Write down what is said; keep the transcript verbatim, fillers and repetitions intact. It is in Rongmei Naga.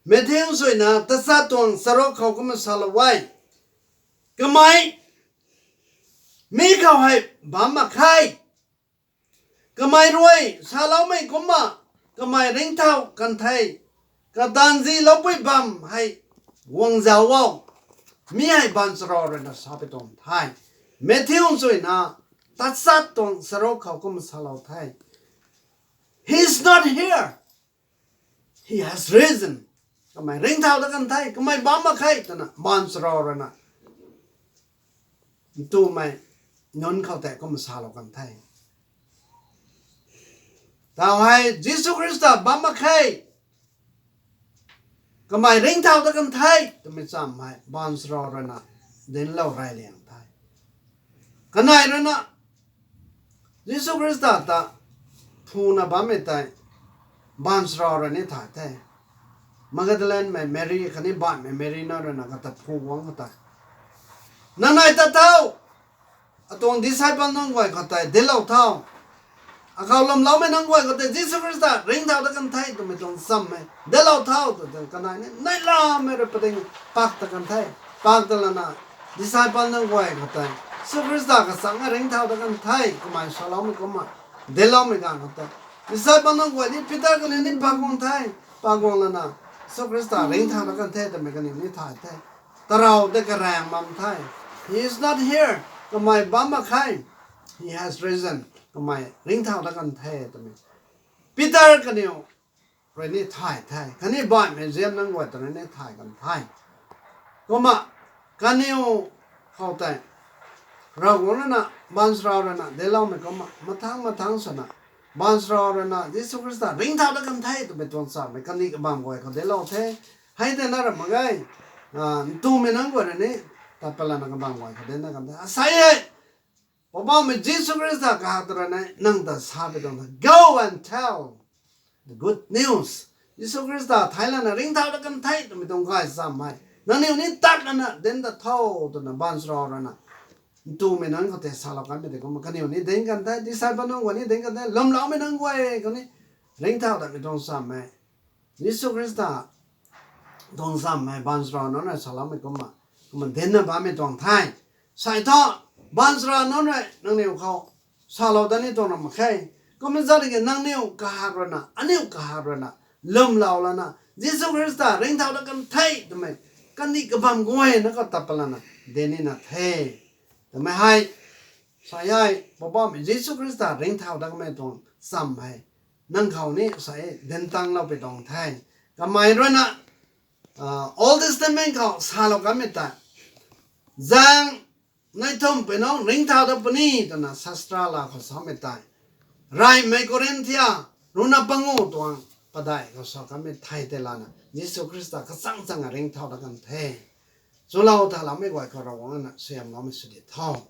Matthew suina tachat tuang charuk khou kumna salou e. Kamei mi khou hei bam mak khe. Kamei rui saloumei kumna kamei ringcthau kan the. Kataanziloupui bam hei guang zauc o. Mi hei baanchara ruina sa pi tuang the. Matthew suina tachat tuang charuk khou kumna salou the. He is not here. He has risen. Kamei ringcthau dat kan the, kamei bam mak khe twna baanchara ruina ntumei nunc khou tei kumna salou kan the. Tau hei Jisu Khrista bam mak khe, kamei ringcthau dat kan the twmei cham hei baanchara ruina dinclou rey liang the. Kanei ruina Jisu Khrista ta phuna bammei tei baanchara rui ni thay the. Magdalene mei Mary khatni baihmei Mary na ruina kata phu guang khou tei, Nangnei ta thau, atuang disciple nunc guay khou tei dinclou thau. Akhou lwmloumei nunc guay khou tei Jisu Khrista ringcthau dat kan the twmei tuang cham hei dinclou thau tw tei kanei ni neihlamei rui pating pak ta kan the. Pak ta lana disciple nunc guay khou tei Jisu Khrista kachang e ringcthau dat kan the kamei saloumei kumna dincloumei ganv khou tei disciple nunc guay ni Peter kaniw ni pak guang the. Pak guang lana Jisu Khrista ringcthau dat kan the twmei kaniw ni thay the. Tarou tei karaeng bam the. He is not here. Kamei bam mak khe. He has risen. Kamei ringcthau dat kan the twmei Peter kaniw rui ni thay the. Khatni baihmei ziam nunc guay ta rui ni thay kan the. Kumna kaniw khou tei Ravguangc ruina baanchara ruina dincloumei kumna mathang mathang swna baanchara ruina Jisu Khrista ringcthau dat kan the twmei tuang chammei kandih kabam guay khou dinclou the. Hei tei na ra mak ge. Ntumei nunc guay rui ni tat pat lana kabam guay khou dinc dat kan the. Asei hei Poubauhmei Jisu Khrista kahak ta rui ni nang ta sa pi tuang the, Go and tell the good news. Jisu Khrista theic lana ringcthau dat kan the twmei tuang gaychamv hei nangniw ni tat lana dinc dat tho twna baanchara ruina ntumei nunc khou tei salou kanmei tei kumna kaniw ni dinc kan the, disciple nunc guay ni dinc kan the, lwmloumei nunc guay khou ni ringcthau datmei tuang chammei Jisu Khrista tuang chammei baanchara nunc rui saloumei kumna, kumna dincna bammei tuang the. Sei thu baanchara nunc rui nangniw khou salou dat ni tuang ra mak khe. Kumna zat ki nangniw kahak ruina, aniw kahak ruina lwmlou lana Jisu Khrista ringcthau dat kan the twmei kandih kabam guayna khou tat pat lana dinc nina the twmei hei, sei hei Poubauhmei Jisu Khrista ringcthau dat kamei tuang chammei nang khou ni sei dinc tanglou pi tuang the. Kamei ruina Old Testament khou salou kanmei tei zaeng nei thum pui nunc ringcthau dat puni twna sastra la khou samei tei reymei Korinthia ruhna pangu tuang padeih khou sa kanmei thei tei lana Jisu Khrista kachang chang a ringcthau dat kan the. Chulou thaloumei guay khou Ravguangc na suaihiamloumei sw di tho.